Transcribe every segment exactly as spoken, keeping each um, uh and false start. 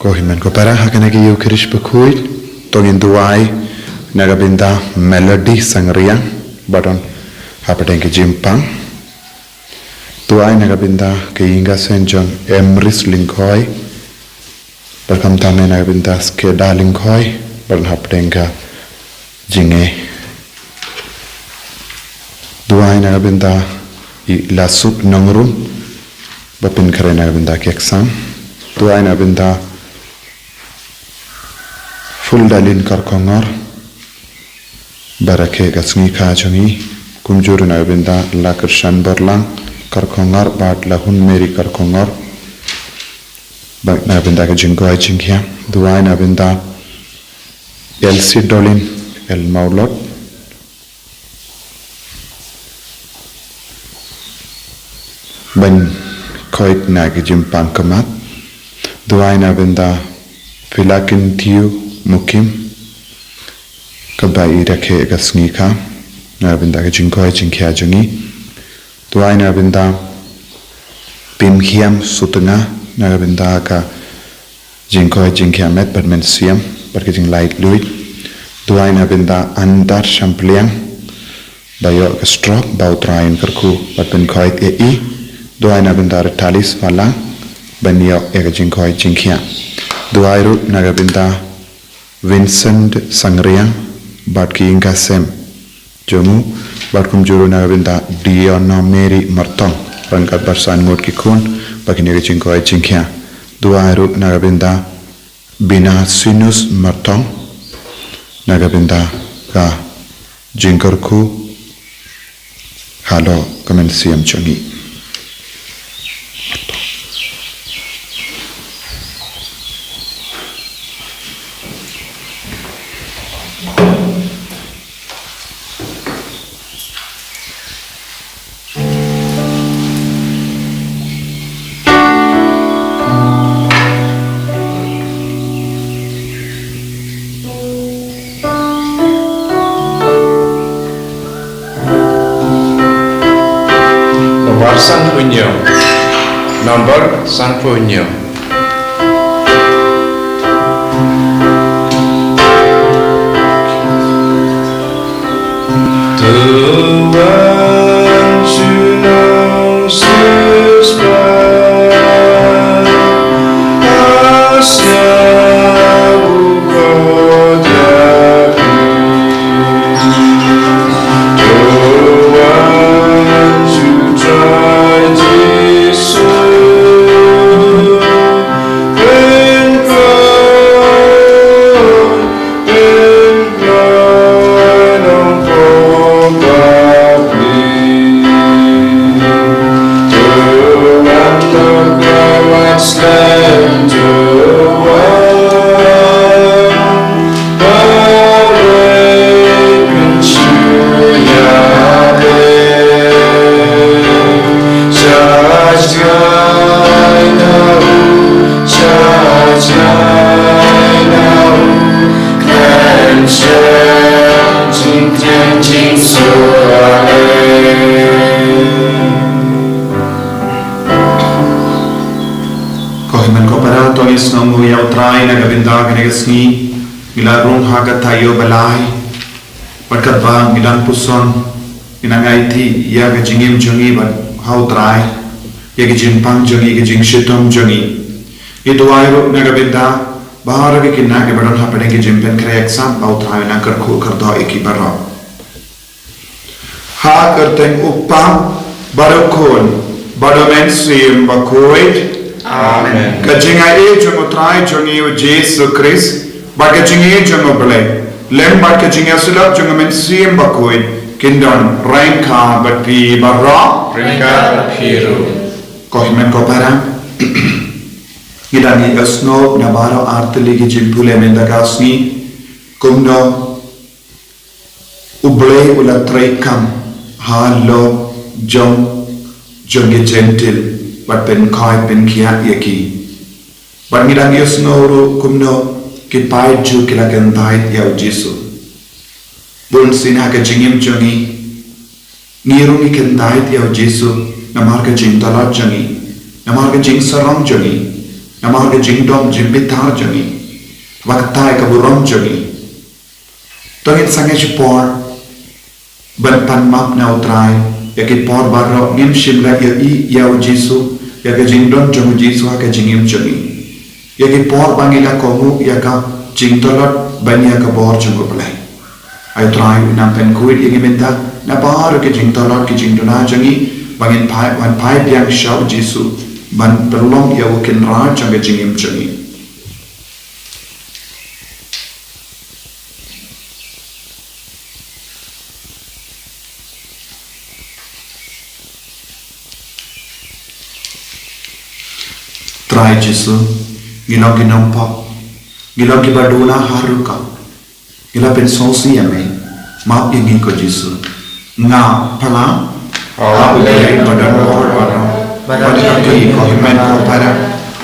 Ko hynmen ko para, ha kane ka Ïewkhrist bakhuid, to ngin duwai na ka bynta Melody Sangriang, ba don hapdeng ka jingpang. Duwai na ka bynta ka ïing ka sem jong Emrys Lyngkhoi, bad khamtam na ka bynta Skeda Lyngkhoi, ba don hapdeng ka jingeh. Duwai na ka bynta i Lasuk Nongrum, ba pynkhreh na ka bynta ka exam. Duwai na ka bynta Fuldalin Karkhongor, ba rakhe ka sngi kha jong i. Kumjuh ruh na ka bynta la Kyrshan Borlang Karkhongor bad la Hun Mary Karkhongor, ba na ka bynta ka jingkoit jingkhiah. Duwai na ka bynta Elsie Dolin El Maulot, ban koit na ka jingpang khmat. Duwai na ka bynta Philakin Tiu Mukim, kaba i rakhe ka sngi kha, na ka bynta ka jingkoit jingkhiah jong i. Duwai na ka bynta Pimkhiam Sutnga, na ka bynta ka jingkoit jingkhiah met bad mynsiem bad ka jinglait luid. Duwai na ka bynta Andar Shampliang, ba ïoh ka stroke, ba U Trai un kyrkhu bad pynkoit ïa i. Duwai na ka bynta Retalis Phalang, ban ïoh ïa ka jingkoit jingkhiah. Duwai ruh na ka bynta Vincent Sangriang bad ki ïing ka sem jong u, bad kumjuh ruh na ka bynta Diona Mary Martong, ryngkat bad san ngut ki khun, ba kin ïoh ka jingkoit jingkhiah. Duwai ruh na ka bynta Bina Sinus Martong, na ka bynta ka jingkyrkhu halor ka mynsiem jong i. Nombar sanphew hynñiew. Nombar sanphew hynñiew. The one who knows his plan, has now got Ko hynmen ko para, to ngin sngewnguh ïa U Trai na ka bynta kane ka sngi. Ngi la rung ha ka taïew ba lai bad katba ngi dang puson, ngi dang aiti ïa ka jingim jong ngi bad ha U Trai, ïa ka jingpang jong ngi, ka jingshitom jong ngi. Ngi duwai ruh na ka bynta baroh ki khynnah kiba don hapdeng ka jingpynkhreh exam, ba U Trai un nang kyrkhu kyrdoh ïa ki baroh. Ha ka kyrteng U Kpa bad U Khun bad U Mynsiem Bakhuid. Amen. Ka jingaiei jong U Trai jong ngi U Jisu Khrist bad ka jingïeit jong U Blei, lem bad ka jingïasyllok jong U Mynsiem Bakhuid, kin don ryngkat bad phi baroh. Ryngkat bad phi ruh. Ko hynmen ko para, ngi dang ïohsngew na baroh artylli ki jingpule mynta ka sngi, kumno U Blei u la treikam halor jong, jong ki Jentil, bad pynkoit pynkhiah ïa ki. Bad ngi dang ïohsngew ruh kumno ki paid Jiw ki la kyntait ïa U Jisu. Bunsien ha ka jingim jong ngi, ngi ruh ngi kyntait ïa U Jisu, namar ka jingtlot jong ngi, namar ka jingsarong jong ngi. namar ka jingdom jingbitar jong ngi, ba kata ka burom jong ngi. To ngin sangeh shipor ban pan map na U Trai ïa ki por baroh ngim shym la ïohi ïa U Jisu, ïa ka jingdon jong U Jisu ha ka jingim jong ngi, ïa ki por ba ngi la kohnguh ïa ka jingtlot ban ïa ka bor jong U Blei. Ai U Trai un nang pynkhuid ïa ngi mynta na baroh ki jingtlot ki jingduna jong ngi, ba ngin phai, wan phai biang sha U Jisu ban pynlong ïa U Kynrad jong ka jingim jong ngi. Trai Jisu, ngi long ki nongpop, ngi long kiba duna ha rukom, ngi la pynsngewsih ïa me, map ïa ngi ko Jisu. Nga pala, ha U Blei ba don bor baroh, bad ha me ko Hynmen ko Para,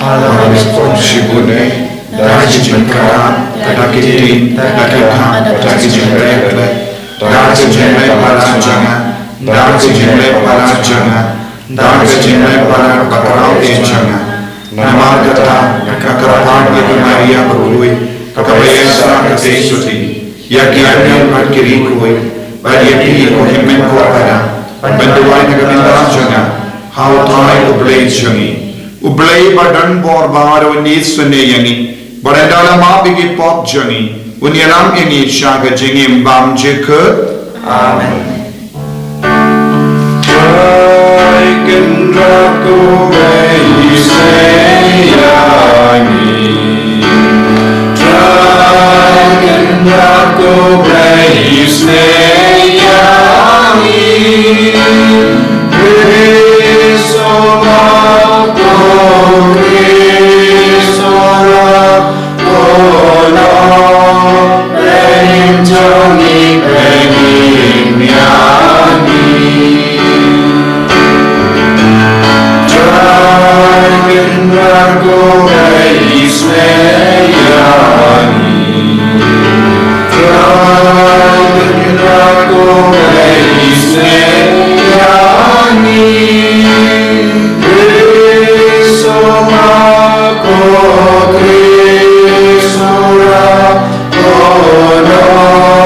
ba la ïasngewbha shibun eh, da ki jingkyrkhu, da ki ktien, da ki kam, da ki jingpyrkhat, da ki jingleh palat jong nga, da ki jingleh palat jong nga, da ki jingleh palat bakhraw eh jong nga. Namar kata, nga kyrpad ïa ka Maria bakhuid, kaba ïaisah katei suti, ïa ki angel bad ki riewkhuid, bad ïa phi ko Hynmen ko Para, ban duwai na ka bynta jong nga ha U Trai U Blei jong ngi. U Blei ba don bor baroh un isynei ïa ngi, bad ynda la map ïa ki pop jong ngi, un ïalam ïa ngi sha ka jingim bymjukut. Amen. Trai Kynrad ko Blei isynei ïa ngi. Trai Kynrad ko Blei isynei ïa ngi. Khrist o map ko, Khrist o rah ko, Nongpynim jong ngi, pynim ïa ngi. Trai Kynrad ko Blei isynei ïa ngi. Trai Kynrad ko Blei isynei ïa ngi. Khrist o map ko, Khrist o rah ko,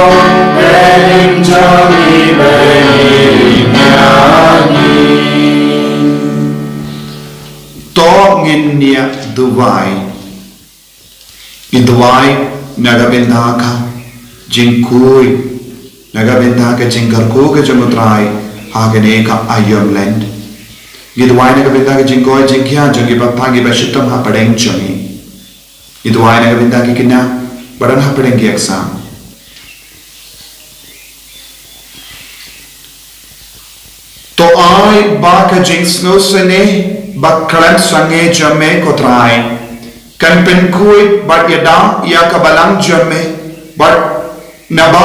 Nongpynim jong ngi, pynim ïa ngi. To ngin ïa duwai. Ngi duwai na ka bynta ka jingkhuid, na ka bynta ka jingkyrkhu ka jong U Trai ha kane ka aïom Lent. Ngi duwai na ka bynta ka jingkoit jingkhiah jong ngi baroh, ngi ba shitom hapdeng jong ngi. Ngi duwai na ka bynta ki khynnah ba don hapdeng ki exam. To ai ba ka jingsngewsynei ba khlem sangeh jong me ko Trai kan pynkhuid bad ïada ïa ka balang jong me, bad naba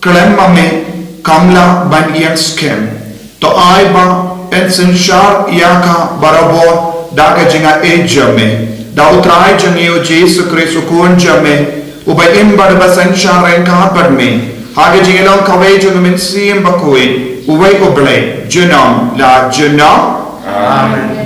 khlem ma me kam lah ban ïeng skhem. To ai ba yn synshar ïa ka barabor da ka jingaiei jong me, da U Trai jong ngi U Jisu Khrist U Khun jong me, uba im bad uba synshar ryngkat bad me ha ka jingïalong kawei jong U Mynsiem Bakhuid, uwei U Blei junom la junom. Amen.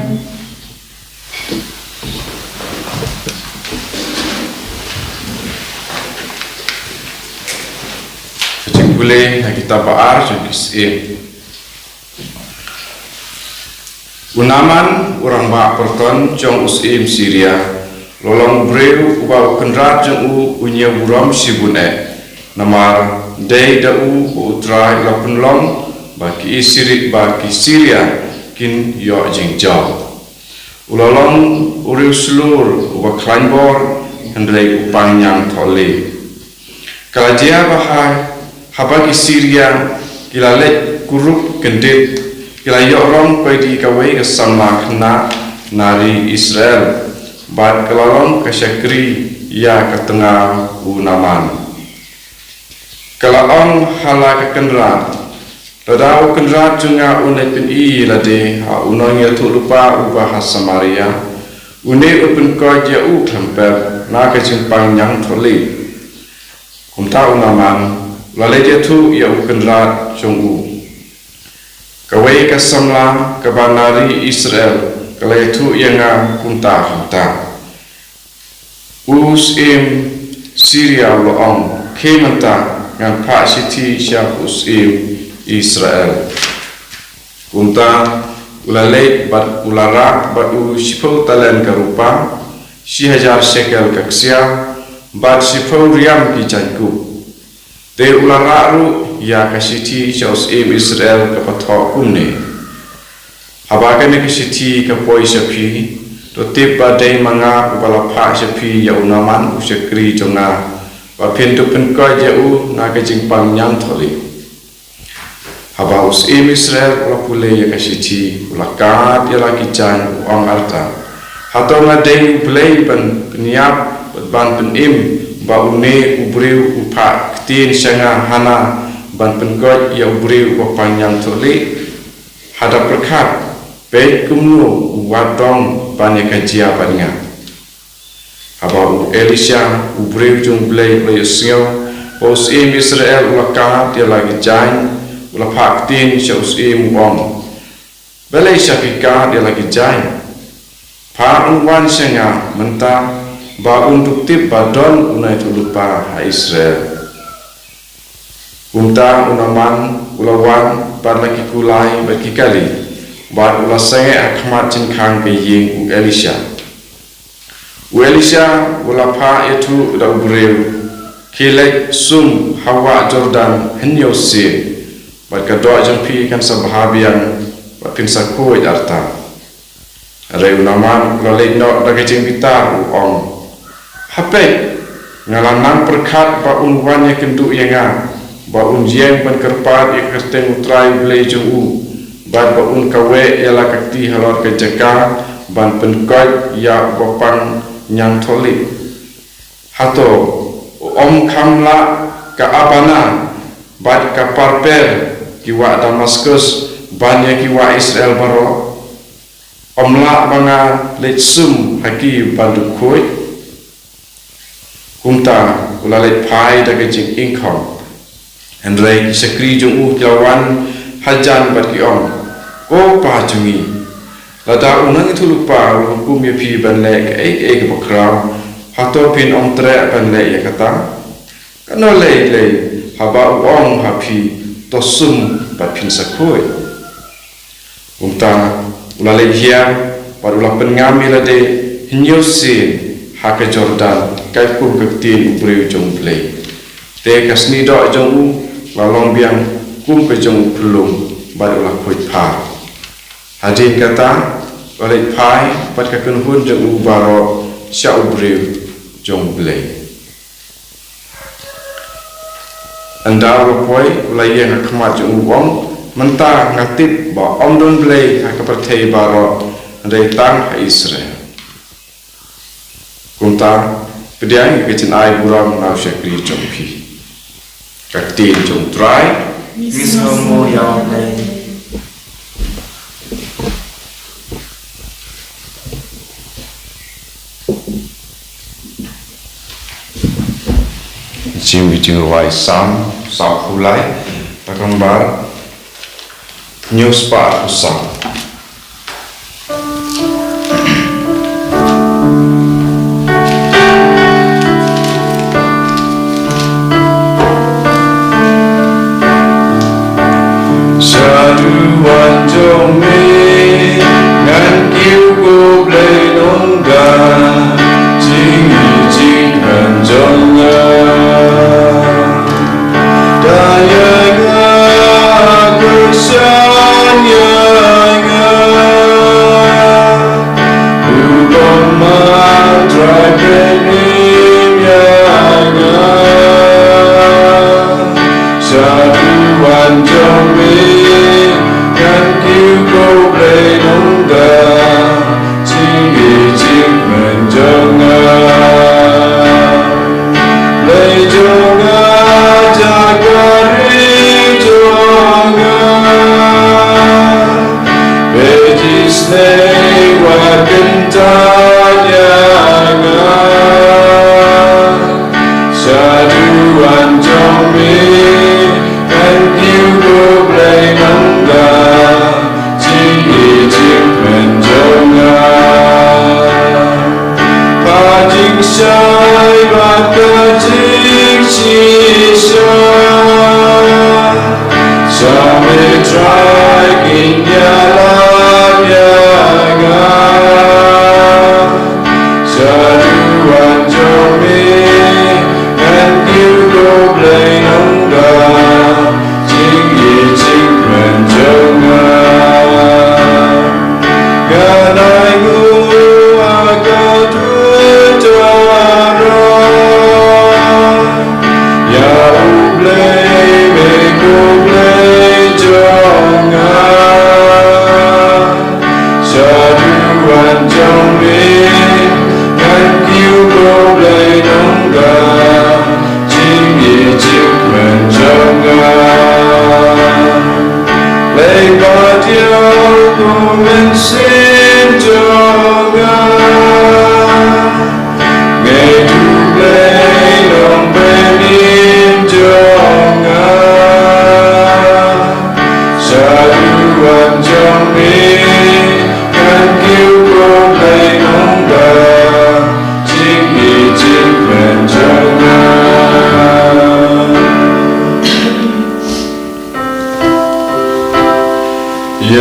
Ka jingpule na kitab ba ar jong ki Syiem. U Naaman, u rangbah pyrton jong u syiem Syria, u la long u briew uba u kynrad jong u u ñiew burom shibun eh, namar dei da u ba U Trai u la pynlong ba ki Syri-, ba ki Syria kin ïoh jingjaw. U la long u riewshlur uba khlaiñ bor, hynrei u pang ñiangthohlieh. Ka la jia ba ha, haba ki Syria ki la leit kurup kyndit, ki la ïoh rong koidi kawei ka samla khynnah na ri Israel, bad ka la long ka shakri ïa ka tnga u Naaman. Ka la ong ha la ka kynrad, lada u kynrad jong nga un leit pyni ïa lade ha u nongïathuhlypa uba ha Samaria, une un pynkoit ïa u khlem pep na ka jingpang ñiangthohlieh. Kumta u Naaman u la leit ïathuh ïa u kynrad jong u. Kawei ka samla kaba na ri Israel ka la ïathuh ïa nga kumta kumta. U syiem Siria u la ong, khie mynta, ngan phah shithi sha u syiem Israel. Kumta u la leit bad u la rah bad u shiphew talent ka rupa, shi hajar shekel ka ksiar, bad shiphew riam ki jaiñkup. Te u la rah ruh ïa ka shithi sha u syiem Israel kaba thoh kumne: Haba kane ka shithi ka poi sha phi, to tip ba dei ma nga uba la phah sha phi ïa u Naaman u shakri jong nga, ba phin to pynkoit ïa u na ka jingpang ñiangthohlieh. Haba u syiem Israel u la pule ïa ka shithi, u la kad ïa la ki jaiñ, u ong artat: Hato nga dei u blei ban pynïap bad ban pynim ba une u briew u phah ktien sha nga hana ban pynkoit ïa u briew uba pang ñiangthohlieh? Hada pyrkhat, peit kumno u wad dong ban ïa ka jia bad nga. Haba u Elisha u briew jong u Blei u la ïohsngew ba u syiem Israel u la kad ïa la ki jaiñ, u la phah ktien sha u syiem, u ong: Balei sha phi kad ïa la ki jaiñ? Phah un wan sha nga mynta, ba un dup tip ba don u nongïathuhlypa ha Israel. Kumta u Naaman u la wan bad la ki kulai bad ki kali, bad u la sangeh ha khmat jingkhang ka ïing u Elisha. U Elisha u la phah ïathuh da u briew: Khie leit sum ha wah Jordan hynñiew sien, bad ka doh jong phi kan sa bha biang, bad phin sa khuid artat. Hynrei u Naaman u la leit noh da ka jingbitar, u ong: Ha peit, nga la nang pyrkhat ba un wan ïakynduh ïa nga, ba un ïeng ban kyrpad ïa ka kyrteng U Trai U Blei jong u, bad ba un kaweh ïa la ka kti halor ka jaka ban pynkoit ïa uba pang ñiangthohlieh. Hato ym kham lah ka Abana bad ka Parper, ki wah Damaskus, ban ïa ki wah Israel baroh? Ym lah ba nga leit sum ha ki ban dup khuid? Kumta u la leit phai da ka jingïngkhong. Hynrei ki shakri jong u ki la wan hajan bad ki ong: Ko pa jong ngi, lada u nongïathuhlypa u la hukum ïa phi ban leh kaei kaei kaba khraw, hato phin ym treh ban leh ïa kata? Katno lei lei haba u ong ha phi, to sum bad phin sa khuid? Kumta u la leit hiar bad u la pynngam ïa lade hynñiew sien ha ka Jordan, katkum ka ktien u briew jong U Blei. Te ka snieh doh jong u la long biang kum ka jong u khyllung, bad u la khuid phar. Hadien kata u la leit phai bad ka kynhun jong u baroh sha u briew jong U Blei. Ynda u la poi, u la ïeng ha khmat jong u, u ong: Mynta nga tip ba ym don Blei ha ka pyrthei baroh, hynrei tang ha Israel. Kumta pdiang ïa ka jingai burom na u shakri jong phi. Ka ktien jong U Trai. Ngi sngew mo ïa U Blei. Jingim, jingrwai Salm sawphew lai, ta kumba hynñiew spah arphew saw. Shaduwan jong me, ngan kiew ko Blei Nongda, jingim jingman jong nga. Da ïa nga, kyrshan ïa nga, u bym man, Trai, peit ïa nga. Shaduwan jong me, ngan kiew ko Blei Nongda, jingim jingman jong nga. Blei jong nga, jaka ri jong nga, peit isynei wat kyntait ïa nga. Shaduwan jong me, ngan kiew ko Blei Nongda, jingim jingman jong nga. Pha jingshisha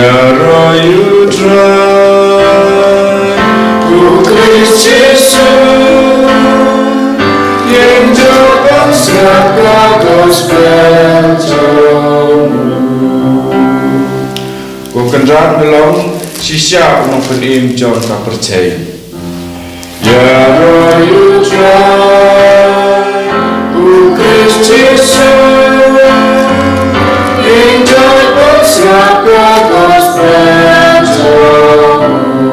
Ïaroh ïa U Trai, U Khrist Jisu, ïeng jop ban sngap ka gospel jong U. Ko Kynrad, nga long shisha u nongpynim jong ka pyrthei. Ïaroh ïa U Trai, U Khrist Jisu, ïeng jop ban sngap ka gospel jong U.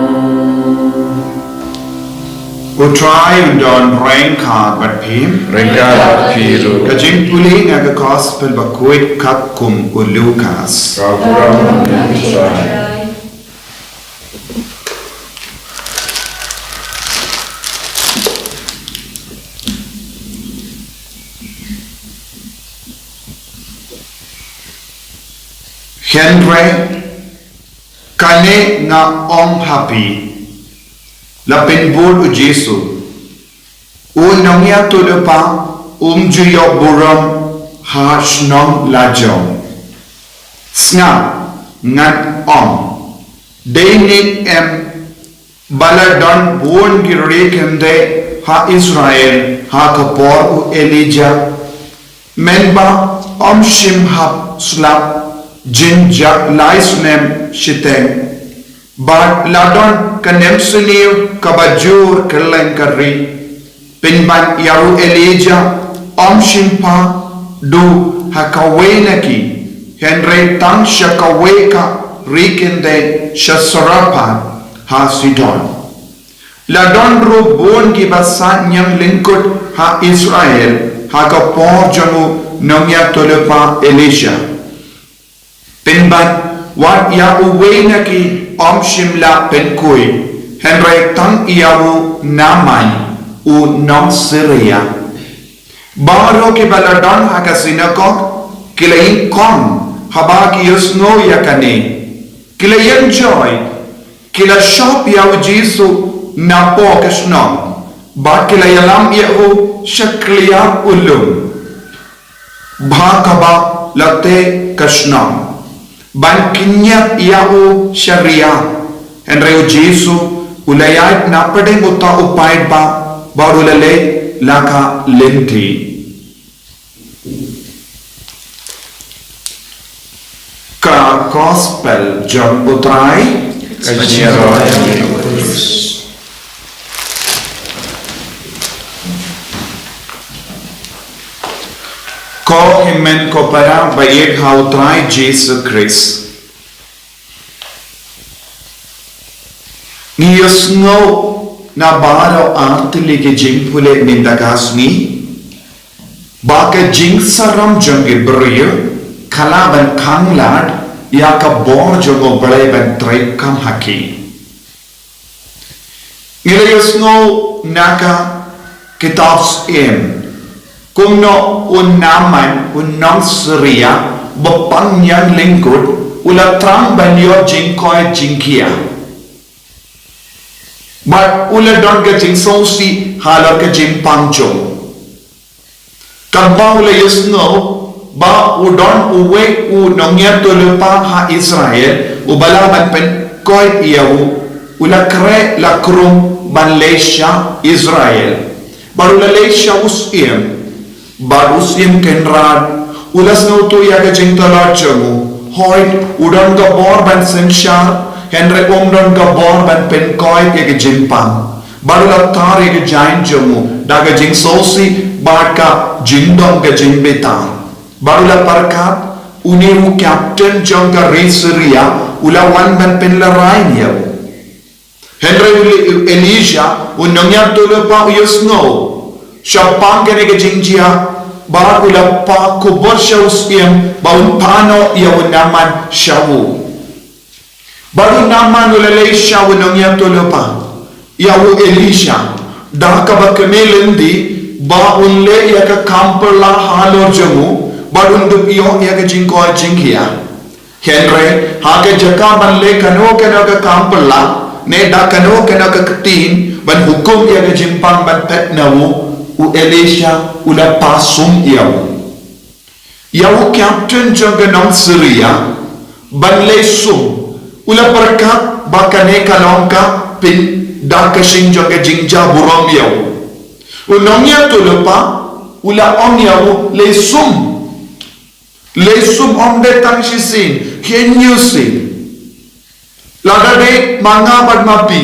U Trai un don ryngkat bad phi. Ryngkat bad phi ruh. Ka jingpule na ka gospel bakhuid katkum u Lukas. Ka burom ïa U Trai. Hynrei kane nga ong ha phi, la pynbud u Jisu, u nongïathuhlypa um ju ïoh burom ha shnong lajong. Sngap, ngan ong, dei ne em ba la don bun ki riew kynthei ha Israel ha ka por u Elijah, mynba ym shym hap slap jynjar lai snem shiteng, bad la don ka nemsniew kaba jur kylleng ka ri. Pynban ïa u Elijah ym shym pat duh ha kawei na ki, hynrei tang sha kawei ka ri kynthei sha Sarepta ha Sidon. La don ruh bun kiba saitñiang lyngkut ha Israel ha ka por jong u nongïathuhlypa Elisha. Pynban wat ïa uwei na ki ym shym la pynkhuid, hynrei tang ïa u Naaman u nong Syria. Baroh kiba la don ha ka synagog ki la ïeng kham haba ki ïohsngew ïa kane. Ki la ïeng joi, ki la shop ïa u Jisu napoh ka shnong, bad ki la ïalam ïa u sha khlieh u lum, bad kaba la teh ka shnong, ban kynñiap ïa u sha ria. Hynrei u Jisu u la ïaid na pdeng uta u paidbah, bad u la leit la ka lynti. Ka Gospel jong U Trai. Ka jingïaroh ïa me, ko Khrist. Ko hynmen ko para ba ïeit ha U Trai Jisu Khrist. Ngi ïohsngew na baroh ar tylli ki jingpule mynta ka sngi ba ka jingsarong jong ki briew ka lah ban khanglad ïa ka bor jong U Blei ban treikam ha ki. Ngi la ïohsngew na ka kitab Syiem kumno u Naaman u nong Syria ba pang ñiang lyngkut u la thrang ban ïoh jingkoit jingkhiah, bad u la don ka jingsngewsih halor ka jingpang jong u. Katba u la ïohsngew ba u don uwei u nongïathuhlypa ha Israel uba lah ban pynkoit ïa u, u la khreh la khrum ban leit sha Israel. Bad u la leit sha u syiem, bad u syiem Kynrad u la sngewthuh ïa ka jingtlot jong u. Hooid, u don ka bor ban synshar, hynrei um don ka bor ban pynkoit ïa ka jingpang. Bad u la tar ïa ka jaiñ jong u da ka jingsngewsih bad ka jingdom ka jingbitar. Bad u la pyrkhat une u kyapten jong ka ri Syria u la wan ban pynlehrain ïa u. Hynrei u Elisha u nongïathuhlypa u ïohsngew shaphang kane ka jingjia, bad u la phah khubor sha u syiem ba un phah noh ïa u Naaman sha u. Bad u Naaman u la leit sha u nongïathuhlypa, ïa u Elisha, da kaba kmen lynti ba un leh ïa ka kam phylla halor jong u, bad un dup ïoh ïa ka jingkoit jingkhiah. Hynrei ha ka jaka ban leh kano kano ka kam phylla ne da kano kano ka ktien ban hukum ïa ka jingpang ban phet na u, u Elisha u la phah sum ïa u. Ïa u kyapten jong ka nong Syria ban leh sum U la pyrkhat ba kane ka long ka pynda ka shin jong ka jingjia burom ïa u. U nongïathuhlypa u la ong ïa u, lei sum. Lei sum, ym dei tang shisien, khynñiuh sien. Lada dei ma nga bad ma phi,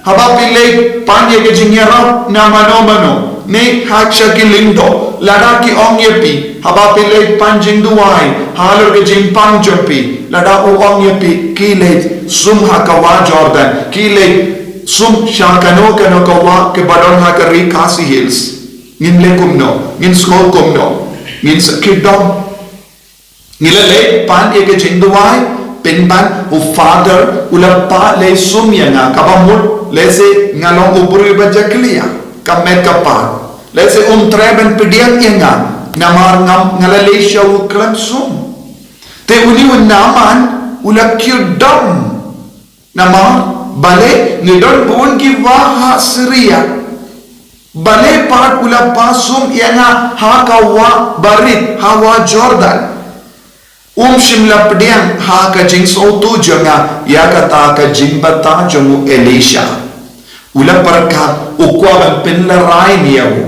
haba phi leit pan ïa ka jingïarap na mano mano, ne ha sha ki lyngdoh, lada ki ong ïa phi, haba phi leit pan jingduwai halor ka jingpang jong phi, lada u ong ïa phi, ki leit sum ha ka wah Jordan, ki leit sum sha kano kano ka wah kaba don ha ka ri Khasi Hills, ngin leh kumno, ngin sngew kumno? Ngin sa kit dom. Ngi la leit pan ïa ka jingduwai, pynban u Father u la pah lei sum ïa nga, kaba mut lehse nga long u briew ba jakhlia ka met ka phad. Lehse um treh ban pdiang ïa nga, namar ngam, nga la leit sha u khlem sum. Te une u Naaman u la kiew dom. Namar balei? Ngi don bun ki wah ha Syria. Balei pat u la pah sum ïa nga ha ka wah barit, ha wah Jordan? Um shym la pdiang ha ka jingsngewthuh jong nga ïa kata ka jingbthah jong u Elisha. U la pyrkhat u kwah ban pynlehrain ïa u,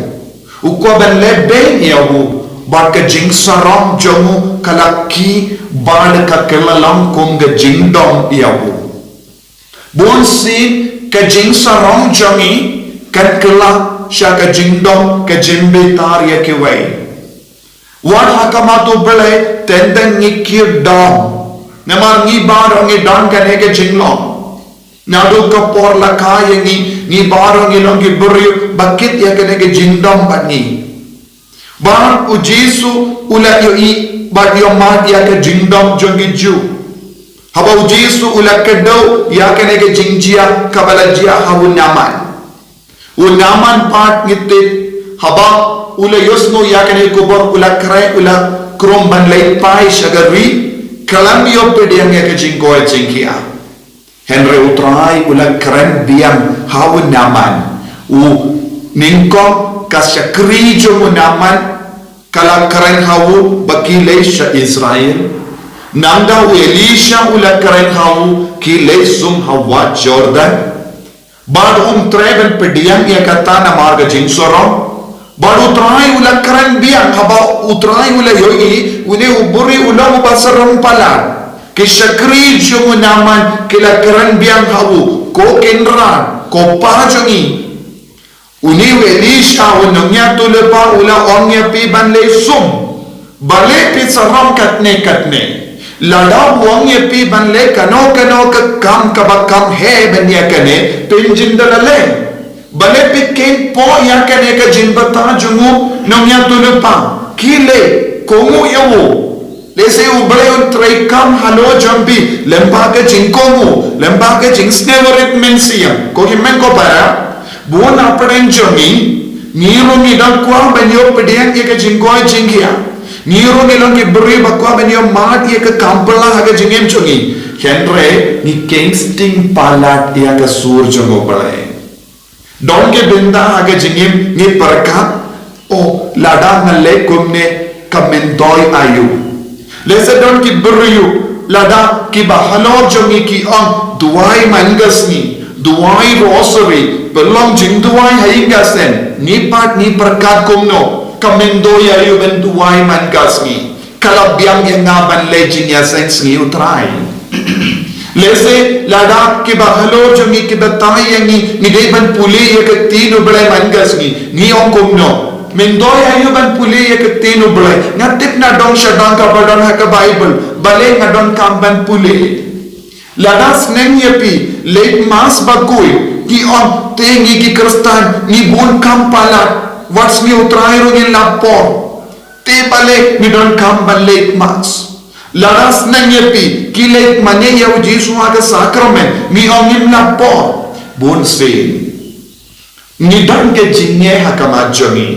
u kwah ban lehbeiñ ïa u, bad ka jingsarong jong u ka la khih bad ka kylla long kum ka jingdom ïa u. Bunsien ka jingsarong jong ngi kan kylla sha ka jingdom, ka jingbitar ïa kiwei. Wat ha khmat U Blei teng teng ngi kiew dom. Namar ngi baroh ngi don kane ka jinglong. Naduh ka por la kha ïa ngi, ngi baroh ngi long ki briew ba kit ïa kane ka jingdom bad ngi. Bad u Jisu u la ïohi bad ïohmad ïa ka jingdom jong ki Jiw. Haba u Jisu u la kdew ïa kane ka jingjia kaba la jia ha u Naaman. U Naaman pat ngi tip, haba u la ïohsngew ïa kane ka khubor u la kren, u la krum ban leit phai sha ka ri, khlem ïoh pdiang ïa ka jingkoit jingkhiah. Hynrei U Trai u la kren biang ha u Naaman. U nyngkong ka shakri jong u Naaman ka la kren ha u ba ki leit sha Israel. Nangta u Elisha u la kren ha u ki leit sum ha wah Jordan. Bad um treh ban pdiang ïa kata namar ka jingsarong. Bad U Trai u la kren biang, haba U Trai u la ïohi une u briew u long uba sarong palat, ki shakri jong u Naaman ki la kren biang ha u, ko Kynrad, ko Pa jong ngi. Une u Elisha u nongïathuhlypa u la ong ïa phi ban leit sum. Balei phi sarong katne katne? Lada u ong ïa phi ban leh kano kano ka kam kaba kham heh ban ïa kane, phin jin da la leh. Balei phi kheiñ poh ïa kane ka jingbthah jong u nongïathuhlypa? Khie leh, kohnguh ïa u. Lehse U Blei un treikam halor jong phi lyngba ka jingkohnguh, lyngba ka jingsngewrit mynsiem. Ko hynmen ko para, bun hapdeng jong ngi, ngi ruh ngi dang kwah ban ïoh pdiang ïa ka jingkoit jingkhiah. Ngi ruh ngi long ki briew ba kwah ban ïohmad ïa ka kam phylla ha ka jingim jong ngi. Hynrei ngi kheiñ sting palat ïa ka sur jong U Blei. Don ki bynta ha ka jingim ngi pyrkhat, oh, lada nga leh kumne ka myntoi aïu. Lehse don ki briew lada kiba halor jong ngi ki ong duwai man ka sngi, duwai rosary, pynlong jingduwai ha ïing ha sem, ngi pat ngi pyrkhat kumno, ka myntoi aïu ban duwai man ka sngi. Ka la biang ïa nga ban leh jingïaseng sngi U Trai. Lehse lada kiba halor jong ngi ki batai ïa ngi, ngi dei ban pule ïa ka ktien U Blei man ka sngi, ngi ong kumno, myntoi aïu ban pule ïa ka ktien U Blei? Nga tip na dong sha dong kaba don ha ka Baibl, balei nga donkam ban pule? Lada sneng ïa phi leit mass bakhuid, ngi ong te ngi ki Khristan ngi bun kam palat, wat sngi U Trai ruh ngin lap por. Te balei ngi donkam ban leit mass? Lada sneng ïa phi ki leit mane ïa U Jisu ha ka sakramen, ngi ong ngim lap por. Bunsien ngi don ka jingeh ha khmat jong ngi,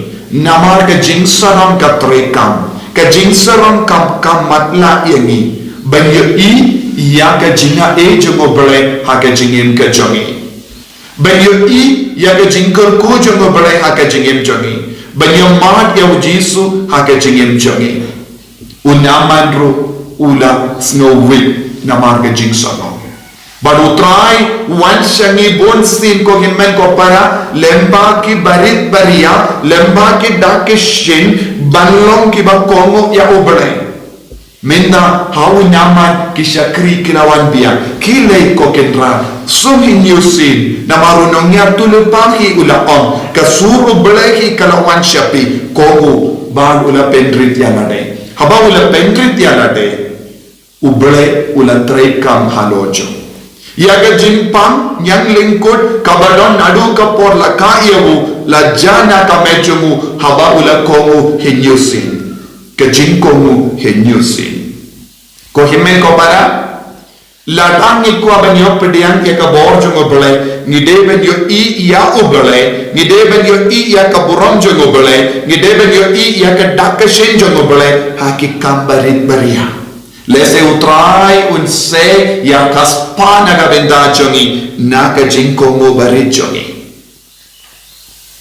namar ka jingsarong ka treikam, ka jingsarong kam, kam matlah ïa ngi ban ïohi ïa ka jingaiei jong U Blei ha ka jingim ka jong ngi. Ban ïohi ïa ka jingkyrkhu jong U Blei ha ka jingim jong ngi. Ban ïohmad ïa U Jisu ha ka jingim jong ngi. U Naaman ruh u la sngewrit namar ka jingsarong. Bad U Trai u wan sha ngi bun sien ko hynmen ko para, lyngba ki barit baria, lyngba ki dak ki shin, ban long kiba kohnguh ïa U Blei. Mynta ha u Naaman ki shakri ki la wan biang, ki leit ko Khynrang, sum hynñiew sien, namar u nongïathuhlypa hi u la ong, ka sur U Blei hi ka la wan sha phi, kohnguh, bad u la pynrit ïa lade. Haba u la pynrit ïa lade, U Blei u la treikam halor jong u. Ïa ka jingpang ñiang lyngkut kaba don naduh ka por la kah ïa u, la jia na ka met jong u haba u la kohnguh hynñiew sien. Ka jingkohnguh hynñiew sien. Ko hynmen ko para, lada ngi kwah ban ïoh pdiang ïa ka bor jong U Blei, ngi dei ban ïohi ïa U Blei, ngi dei ban ïohi ïa ka burom jong U Blei, ngi dei ban ïohi ïa ka dak ka shin jong U Blei ha ki kam barit baria. Lehse U Trai un sei ïa ka spah na ka bynta jong ngi na ka jingkohnguh barit jong ngi.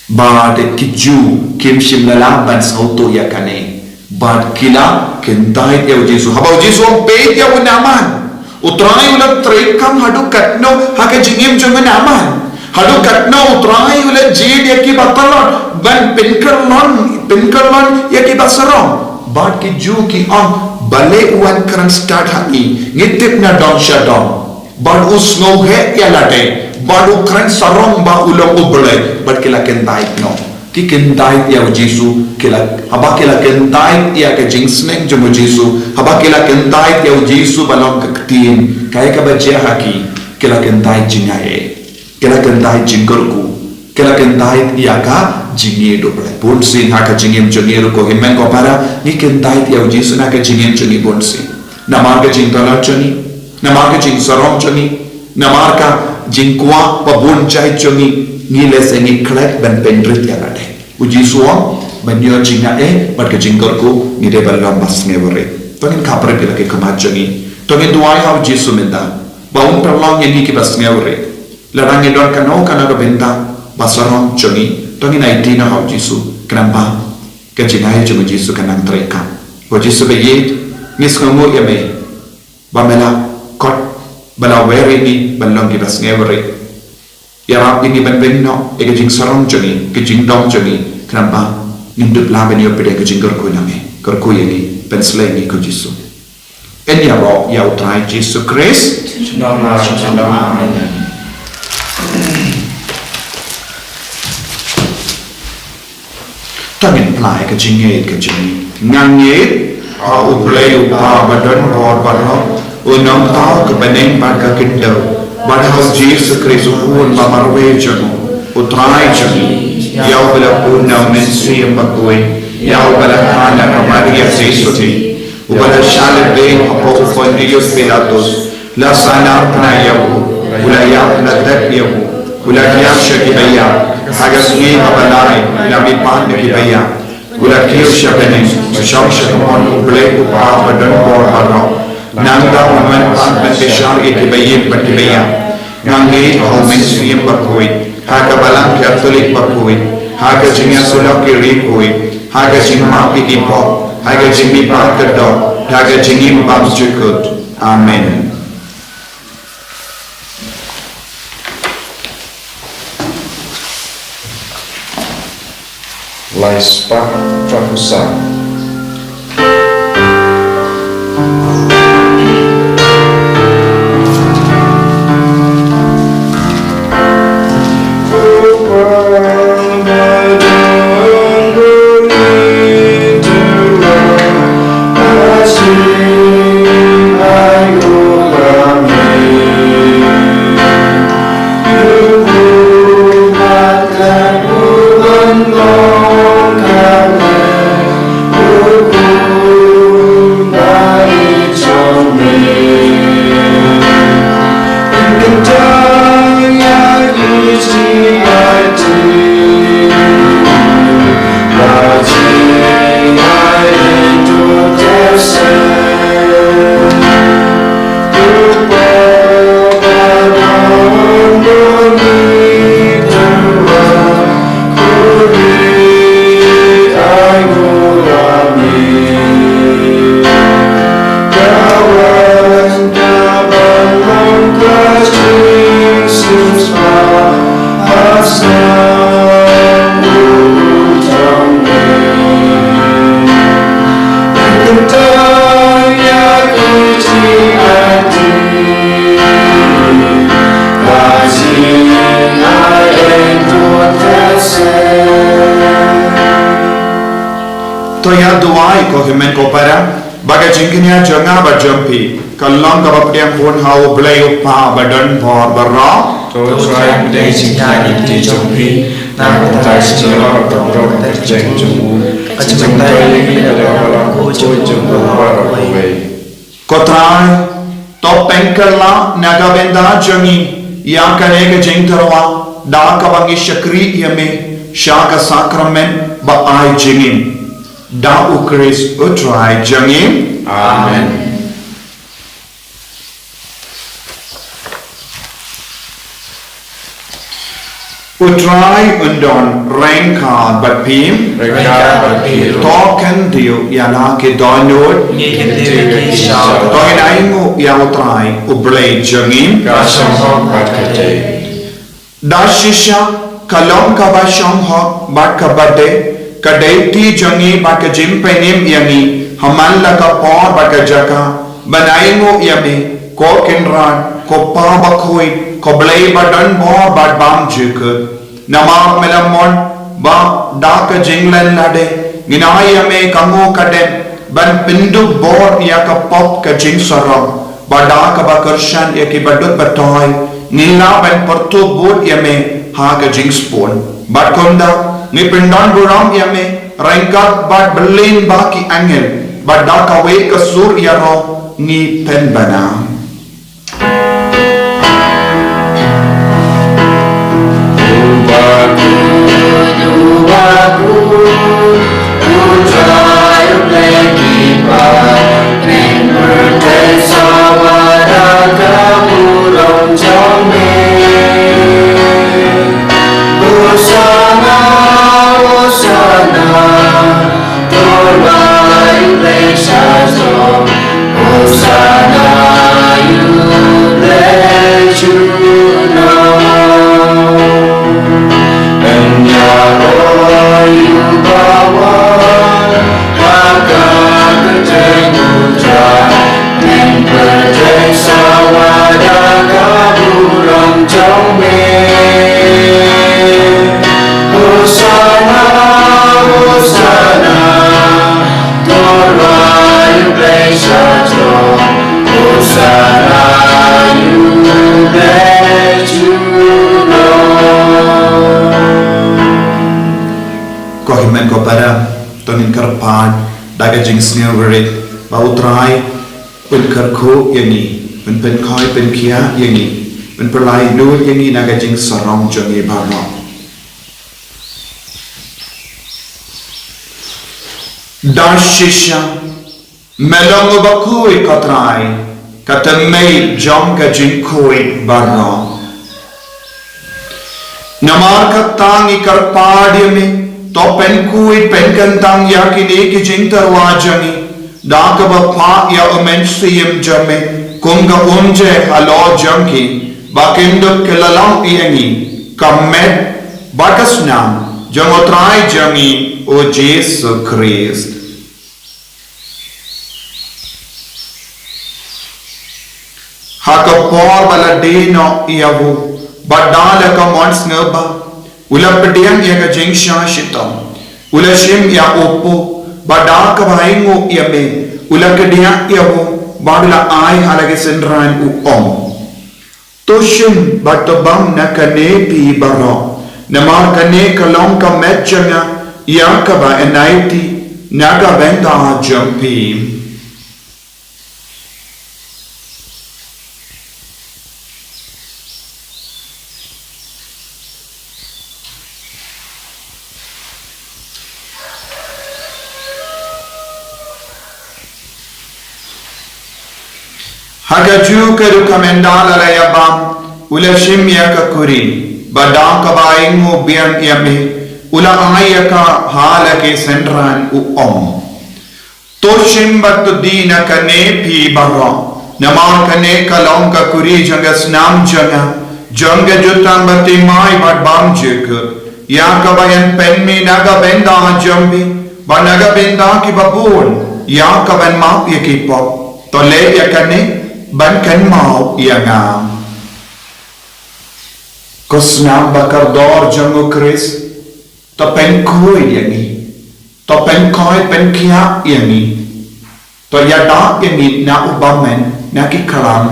Bad ki Jiw kim shym la lah ban sngewthuh ïa kane. Bad ki la kyntait ïa U Jisu. Haba U Jisu u ong, peit ïa u Naaman. U Trai u la treikam haduh katno ha ka jingim jong u Naaman. Haduh katno U Trai u la jied ïa kiba tlot ban pynkyllon, pynkyllon ïa kiba sarong. Bad ki Jiw ki ong, balei u wan kren stad ha ngi, ngi tip na dong sha dong. Bad u sngewheh ïa lade, bad u kren sarong ba u long U Blei, bad ki la kyntait noh. Ki kyntait ïa U Jisu, ki la, haba ki la kyntait ïa ka jingsneng jong U Jisu, haba ki la kyntait ïa U Jisu ba long ka ktien, kaei kaba jia ha ki, ki la kyntait jingaiei. Ki la kyntait jingkyrkhu. Ki la kyntait ïa ka jingïeit U Blei. Bun sien ha ka jingim jong ngi ruh ko hynmen ko para, ngi kyntait ïa U Jisu na ka jingim jong ngi bun sien. Namar ka jingtlot jong ngi, namar ka jingsarong jong ngi, namar ka jingkwah ba bun jait jong ngi, ngi lehse ngi klet ban pynrit ïa lade. U Jisu u ong, ban ïoh jingaiei bad ka jingkyrkhu, ngi dei ban long ba sngewrit. To ngin khapbrip ïa la ki khmat jong ngi. To ngin duwai ha U Jisu mynta ba un pynlong ïa ngi kiba sngewrit. Lada ngi don kano kano ka bynta ba sarong jong ngi, to ngin aiti noh ha U Jisu, khnang ba ka jingaiei jong U Jisu kan nang treikam. Ko Jisu ba ïeit, ngi sngewnguh ïa me ba me la kot, ba la wer ïa ngi ban long kiba sngewrit. Ïarap ïa ngi ban weng noh ïa ka jingsarong jong ngi, ka jingdom jong ngi, khnang ba ngin dup lah ban ïoh pdiang ka jingkyrkhu na me. Kyrkhu ïa ngi, pynslem ïa ngi ko Jisu. Yn ïaroh ïa U Trai Jisu Khrist. Amen. To ngin plie ka jingngeit ka jong ngi. Nga ngeit ha U Blei U Kpa ba don bor baroh, U Nongthaw ka bneng bad ka khyndew, bad ha U Jisu Khrist U Khun ba marwei jong U, U Trai jong ngi, ïa uba la pun na U Mynsiem Bakhuid, ïa uba la kha na ka Maria Theisotti, uba la shah lyndet hapoh u Pontius Pilatus, la sahnarphna ïa u, u la ïap, la dep ïa u, u la thiah sha kiba ïap, ha ka sngi kaba lai namar ki paid na kiba ïap, u la kiew sha bneng, u shong sha ka mon U Blei U Kpa ba don bor baroh. Nangta un wan pat ban bishar ïa kiba ïeit bad kiba ïap. Nga ngeit ha U Mynsiem Bakhuid, ha ka Balang Katholik bakhuid, ha ka jingïasyllok ki riewkhuid, ha ka jingmap ïa ki pop, ha ka jingmihpat ka doh, ha ka jingim bymjukut. Amen. Lai spah, track u saw. To ïa duwai ko hynmen ko para, ba ka jingkñia jong nga bad jong phi ka long kaba pdiang bun ha U Blei U Kpa ba don bor baroh. To Trai, pdiang jingkñia jong phi na ka bynta ka jingïarap bad ka jingïarap jong u, ka jingpyntai ïa ngi na ka bynta ka jong u baroh kawei. Ko Trai, to pynkylla na ka bynta jong ngi ïa kane ka jingtyrwa da kaba ngi shakri ïa me sha ka sakramen ba ai jingim. Da U Khrist U Trai jong ngi. Amen. U Trai un don ryngkat bad phi. Ryngkat bad phi ruh. To khyndiat ïa la ki dohnud. Ngi khyndiat ïa ki sha U Trai. To ngin ainguh ïa U Trai U Blei jong ngi. Ka shong hok bad ka dei. Da shisha ka long kaba shong hok bad kaba dei, ka dei ti jong ngi bad ka jingpynim ïa ngi ha man la ka por bad ka jaka ban ainguh ïa me, ko Kynrad, ko Pa Bakhuid, ko Blei ba don bor bad bymjukut. Namar me la mon ba da ka jinglen lade ngin ai ïa me ka nguh ka dem ban pynduh bor ïa ka pop ka jingsarong, ba da kaba kyrshan ïa ki baduk batoi ngin lah ban pyrtuh bud ïa me ha ka jingspun. Bad kumta ngi pyndonburom ïa me ryngkat bad byllien bad ki angel, bad da kawei ka sur ïaroh ngi pynbna. Hosanna, Hosanna, to Ïa U Blei sha jrong. Hosanna, ïa U Blei junom. Yn ïaroh ïa u bawan ha ka kyrteng U Trai. Men pyrthei sawa da ka burom jong me. Hosanna, Hosanna, to Ïa U Blei sha jrong. Hosanna, ïa U Blei junom. Ko hynmen ko para, to ngin kyrpad da ka jingsngewrit ba U Trai un kyrkhu ïa ngi, un pynkhoi pynkhiah ïa ngi, un pynlait lut ïa ngi na ka jingsarong jong ngi baroh. Da shisha me long uba khuid, ko Trai, ka tymmen jong ka jingkhuid baroh. Namar kata ngi kyrpad ïa me, to pynkhuid pynkyntang ïa kine ki jingtyrwa jong ngi da kaba phah ïa U Mynsiem jong me kum ka umjai halor jong ki, ba kin dup kylla lang ïa ngi ka met bad ka snam jong U Trai jong ngi U Jisu Khrist. Ha ka por ba la die noh ïa u, bad da la ka mon sngewbha u la pdiang ïa ka jingshah shitom, u la shim ïa u puh, bad da kaba ainguh ïa me u la kdiah ïa u, bad u la ai ha la ki synran, u ong: To shim bad to bam na kane phi baroh, namar kane ka long ka met jong nga, ïa kaba yn aiti na ka bynta jong phi. Ha kajuh ka rukom ynda la ïa bam, u la shim ïa ka kuri, bad da kaba ainguh biang ïa me, u la ai ïa ka ha la ki synran, u ong: To shim bad to die na kane phi baroh, namar kane ka long ka kuri jong ka snam jong nga, jong ka jutang bathymmai bad bymjukut, ïa kaba yn pynmih na ka bynta jong phi bad na ka bynta kiba bun ïa ka ban map ïa ki pop. To leh ïa kane ban kynmaw ïa nga. Ko snam ba kordor jong U Khrist, To pynkhuid ïa ngi. To pynkhuid pynkhiah ïa ngi. To ïada ïa ngi na u bymman na ki khlam.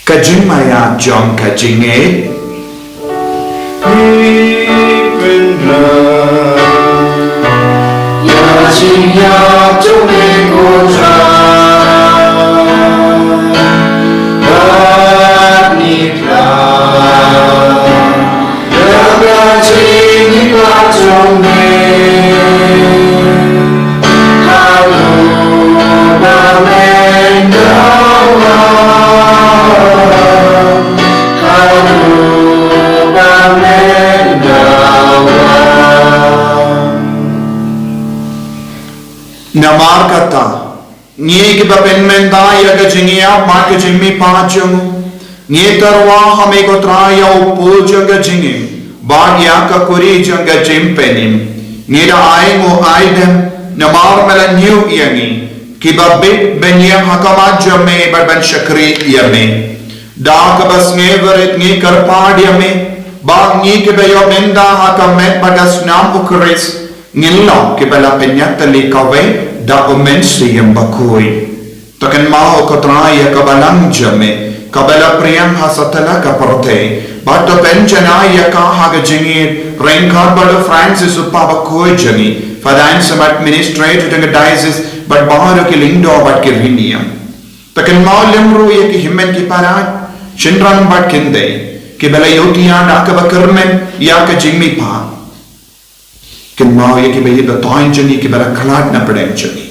Ka jingmaïa jong ka jingngeit. Ïa jingïap jong me ko Trai. Bad ngi phla. Ïa ka jingïap jong me. Haduh ba men dawa. Haduh ba men dawa. Namar kata, ngi kiba pynmynta ïa ka jingïap bad ka jingmihpat jong u, ngi tyrwa ha me ko Trai ïa u pud jong ka jingim bad ïa ka kuri jong ka jingpynim. Ngi da ai nguh ai dem namar me la ñiew ïa ngi kiba bit ban ïeng ha khmat jong me bad ban shakri ïa me. Da kaba sngewrit ngi kyrpad ïa me ba ngi kiba ïoh bynta ha ka met bad ka snam u Khrist ngin long kiba la pynïatylli kawei da u Mynsiem Bakhuid. To kynmaw ko Trai ïa ka balang jong me kaba la pdiang ha satlak ka pyrthei bad to pynjanai ïa ka ha ka jingïeit ryngkat bad u Francis u Kpa Bakhuid jong ngi, Father Anselm administrator jong ka diocese bad baroh ki lyngdoh bad ki riewniam. To kynmaw lem ruh ïa ki hynmen ki para, shynrang bad kynthei kiba la ïohi ïa kaba kyrmen ïa ka jingmihpat. Kynmaw ïa kiba ïeit ba toiñ jong ngi kiba la khlad na pdeng jong ngi.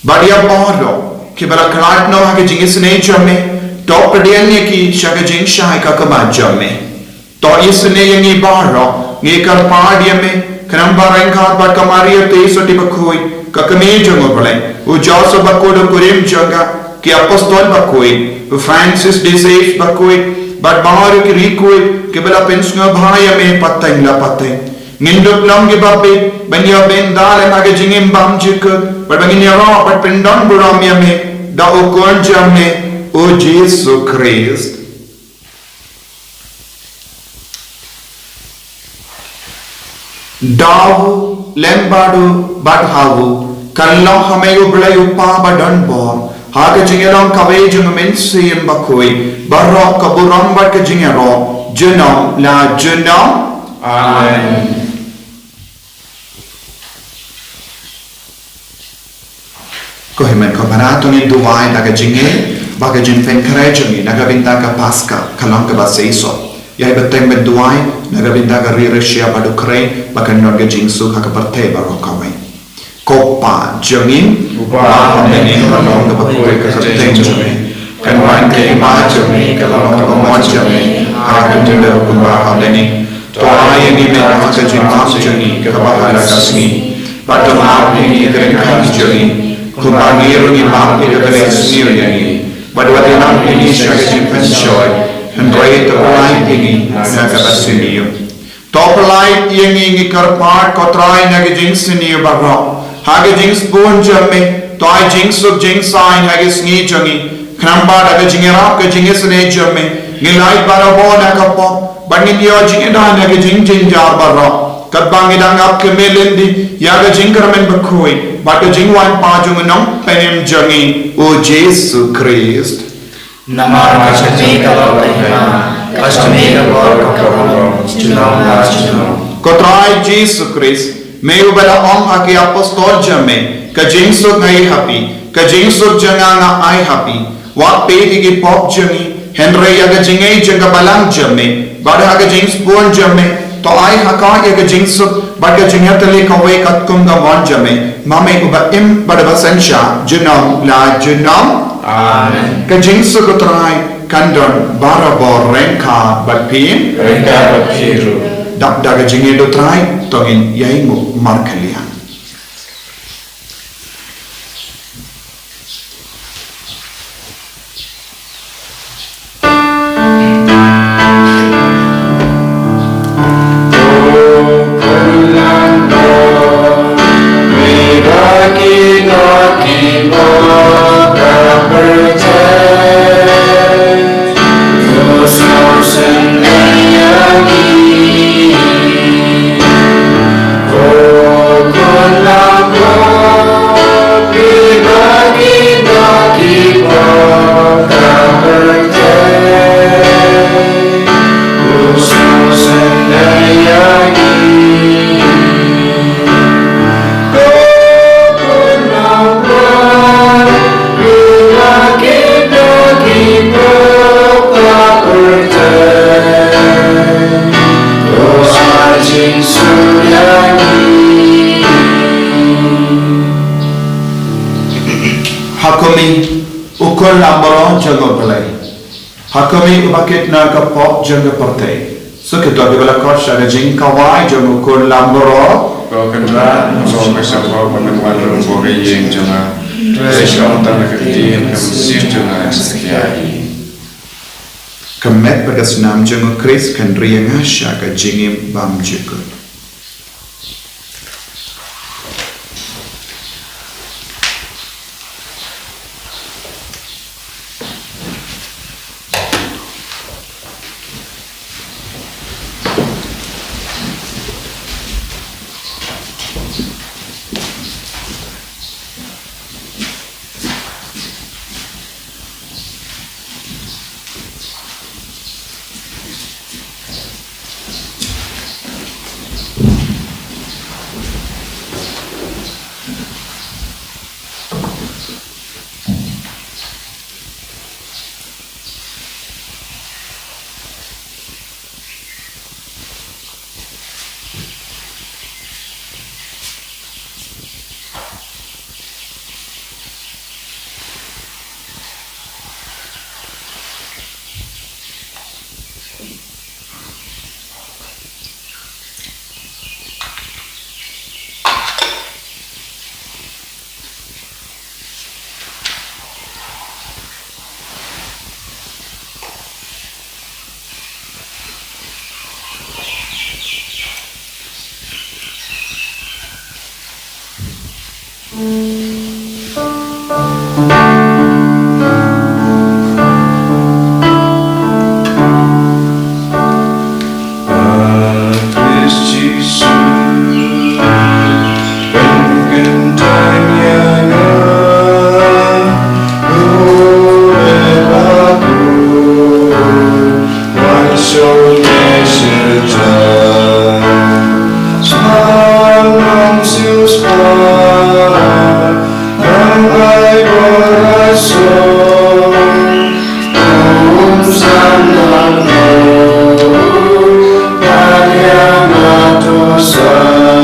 Bad ïa baroh kiba la khlad noh ha ka jingisynei jong me, to pdiang ïa ki sha ka jingshai ka khmat jong me. To isynei ïa ngi baroh, ngi kyrpad ïa me, khnang ba ryngkat bad ka Maria Theisotti Bakhuid, ka kmie jong U Blei, u Joseph Bakhuid u kurim jong ka, ki apostol bakhuid, u Francis de Sales Bakhuid, bad baroh ki riewkhuid kiba la pynsngewbha ïa me pateng la pateng. Ngin dup long kiba bit ban ïoh bynta lem ha ka jingim bymjukut, bad ba ngin ïaroh bad pyndonburom ïa me da u Khun jong me, u Jisu Khrist. Da u lem bad u bad ha u, kan long ha me U Blei U Kpa badonbor, ha ka jingïalong kawei jong U Mynsiem Bakhuid, baroh ka burom bad ka jingïaroh junom la junom. Amen. Ko hynmen ko para, to ngin duwai da ka jingngeit ba ka jingpynkhreh jong ngi na ka bynta ka Paska ka long kaba seisoh. Ïai bteng bad duwai na ka bynta ka ri Russia bad Ukraine ba kan don ka jingsuk ha ka pyrthei baroh kawei. Ko Pa jong ngi uba ha bneng, ka long kaba khuid ka kyrteng jong me. Kan wan ka hima jong me, ka long kaba mon jong me ha ka khyndew kumba ha bneng. To ai ïa ngi mynta ka jingmap jong ngi kaba ha la ka sngi. Bad to map ïa ngi ki kyrdan jong ngi, kumba ngi ruh ngi map ïa kiba la sniew ïa ngi. Bad wat ïalam ïa ngi sha ka jingpynshoi, hynrei to pyllait ïa ngi na kaba sniew. To pyllait ïa ngi, ngi kyrpad ko Trai, na ka jingsniew baroh. Ha ka jingsbun jong me, to ai jingsuk jingsaiñ ha ka sngi jong ngi. Khnang ba da ka jingïarap ka jingisynei jong me, ngin lait barabor na ka pop, bad ngin ïoh jingïada na ka jingjynjar baroh. Katba ngi dang ap kmie lynti ïa ka jingkyrmen bakhuid bad ka jingwan pat jong U Nongpynim jong ngi, U Jisu Khrist. Namar ka jong me ka long ka hima, ka jong me ka bor, ka bor, junom la junom. Ko Trai Jisu Khrist, me uba la ong ha ki apostol jong me, ka jingsuk nga ai ha phi, ka jingsuk jong nga nga ai ha phi. Wat peit ïa ki pop jong ngi, hynrei ïa ka jingngeit jong ka balang jong me, bad ha ka jingsbun jong me, to ai ha ka ïa ka jingsuk bad ka jingïatylli kawei katkum ka mon jong me, ma me uba im bad uba synshar junom la junom. Amen. Ka jingsuk U Trai kan don barabor ryngkat bad phi. Ryngkat bad phi ruh. Dap da ka jingïeit U Trai, to ngin ïai nguh markylliang. U Khun Lambaroh jong U Blei. Ha ka mih uba kit na ka pop jong ka pyrthei. Sa kito kiba la khot sha ka jingkawai jong U Khun Lambaroh. Ko Kynrad, nga ong ba sngewbha ba men wan rung bor ïa ka ïing jong nga. Trei sha ong tang ïa ka ktien ka mynsiem jong nga sa ïa. Ka met bad ka snam jong U Khrist kan ri ïa nga sha ka jingim bymjukut.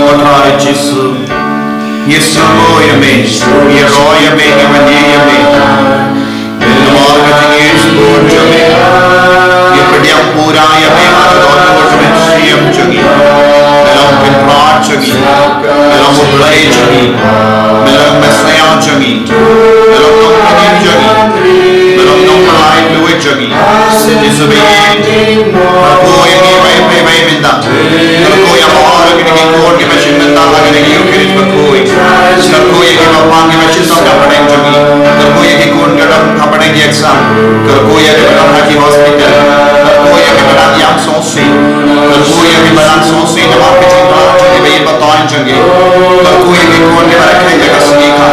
Ko Trai Jisu, ngi sngewnguh ïa me, ngi ïaroh ïa me, ngi mane ïa me. Namar ka jingïeit bun jong me, ngi pdiang pura ïa me ha ka dohnud ka mynsiem jong ngi. Me long Kynrad jong ngi, me long U Blei jong ngi, me long Messiah jong ngi, me long Nongpynim jong ngi, me long Nongpynlait Luid jong ngi. Jisu baieit, kyrkhu ïa ngi bad phi bad mynta. Kyrkhu ïa baroh kine ki khun kiba shim bynta ha kane ka Eucharist bakhuid. Kyrkhu ïa kiba pang kiba shu sngewthuh hapdeng jong ngi. Kyrkhu ïa ki khun kiba dang hapdeng ki exam. Kyrkhu ïa kiba dang ha ki hospital. Kyrkhu ïa kiba dang ïam sngewsih. Kyrkhu ïa kiba dang sngewsih namar ka jingkhlaiñ jong ki ba ïeit ba taiñ jong ki. Kyrkhu ïa ki khun kiba dang khlaiñ ïa ka sngi ka.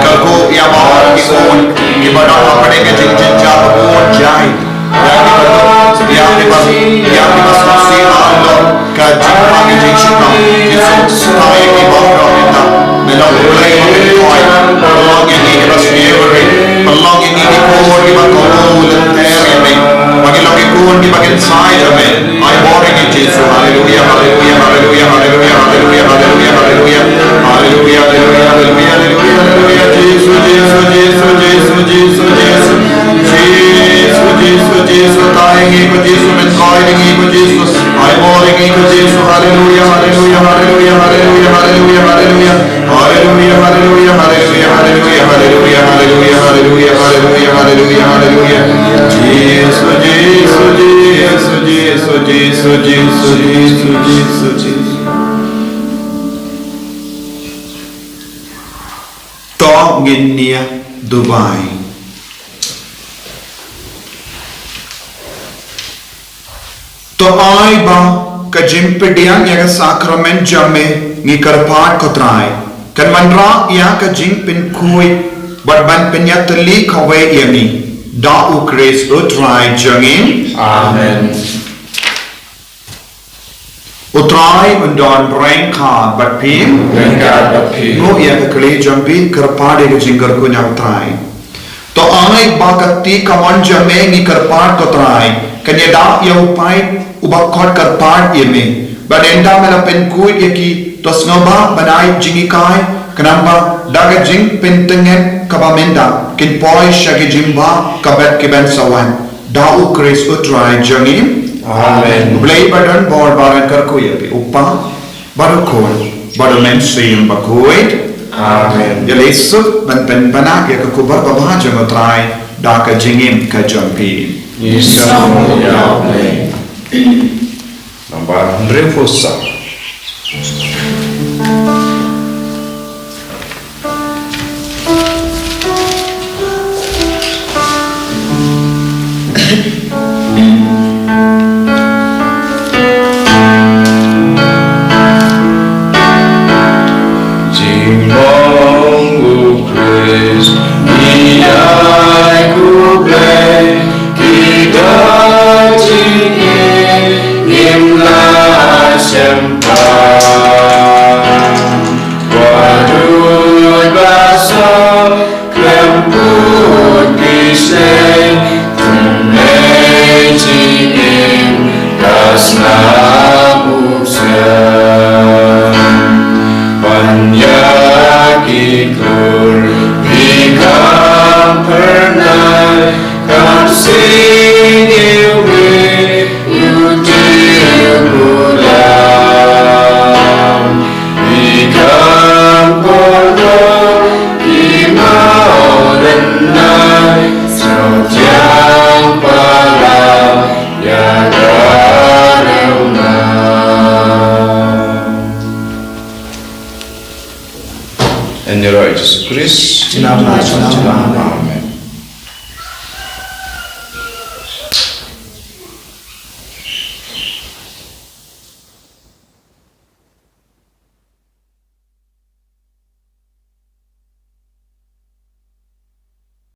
Kyrkhu ïa baroh ki khun kiba dang hapdeng ka jingjynjar ba bun jait. Ïa kiba, ïa kiba, ïa kiba sngewsih halor ka jingpang ka jingshitom. Jisu, tang ïa kiba ong ïa kita. Me long U Blei uba kynthoi. Pynlong ïa ngi kiba sniew rit. Pynlong ïa ngi ki khun kiba kohnguh lynter ïa me. Ba ngi long ki khun kiba kynsai ïa me. Ai bor ïa ngi Jisu. Haleluia, haleluia, haleluia, haleluia, haleluia, haleluia, haleluia. Haleluia, haleluia, haleluia, haleluia, haleluia. Jisu, Jisu, Jisu, Jisu, Jisu, Jisu. Jisu, Jisu, Jisu, tang ïa ngi ko Jisu, men koi ïa ngi ko Jisu. Ai bor ïa ngi ko Jisu. Haleluia, haleluia, haleluia, haleluia, haleluia, haleluia. Haleluia, haleluia, haleluia, haleluia, haleluia, haleluia, haleluia, haleluia, haleluia, haleluia. Jisu, Jisu, Jisu, Jisu, Jisu, Jisu, Jisu, Jisu, Jisu. To ngin ïa duwai. To ai ba ka jingpdiang ïa ka sakramen jong me ngi kyrpad ko Trai, kan wanrah ïa ka jingpynkhuid bad ban pynïatylli kawei ïa ngi. Da U Khrist U Trai jong ngi. Amen. U Trai un don ryngkat bad phi. Ryngkat bad phi. Nguh ïa ka kylli jong phi, kyrpad ïa ka jingkyrkhu na U Trai. To ai ba ka ti kamon jong me ngi kyrpad ko Trai, kan ïada ïa u paid uba khot kyrpad ïa me. Bad ynda me la pynkhuid ïa ki, to sngewbha ban ai jinghikai Khnang ba da ka jingpyntngen kaba mynta kin poi sha ki jingbah ka bad ki ban sa wan da U Khrist U Trai jong ngi. Amen. U Blei ba don bor ba un kyrkhu ïa phi, U Kpa bad U Khun bad U Mynsiem Bakhuid. Amen. Ïa leit suk ban pynpanak ïa ka khubor babha jong U Trai da ka jingim ka jong phi. Ngi sngewbha ïa U Blei. Nambar hynriewphew saw. Jinglong U Khrist, ngi ai khublei, ki da jingim ngim lah shem pang. Wat dud ba sah khlem put phi shlei, tang ei jingim ka sngap u bseiñ. Ban ïa ki klur phi kham phyrnai, kham sing iwei u tiew u lam. Phi kham kordor ki mawlynnai, sngewthiang palat ïa ka rem nam. Ïaroh Jisu Khrist. Jingnam, jingnam. Amen.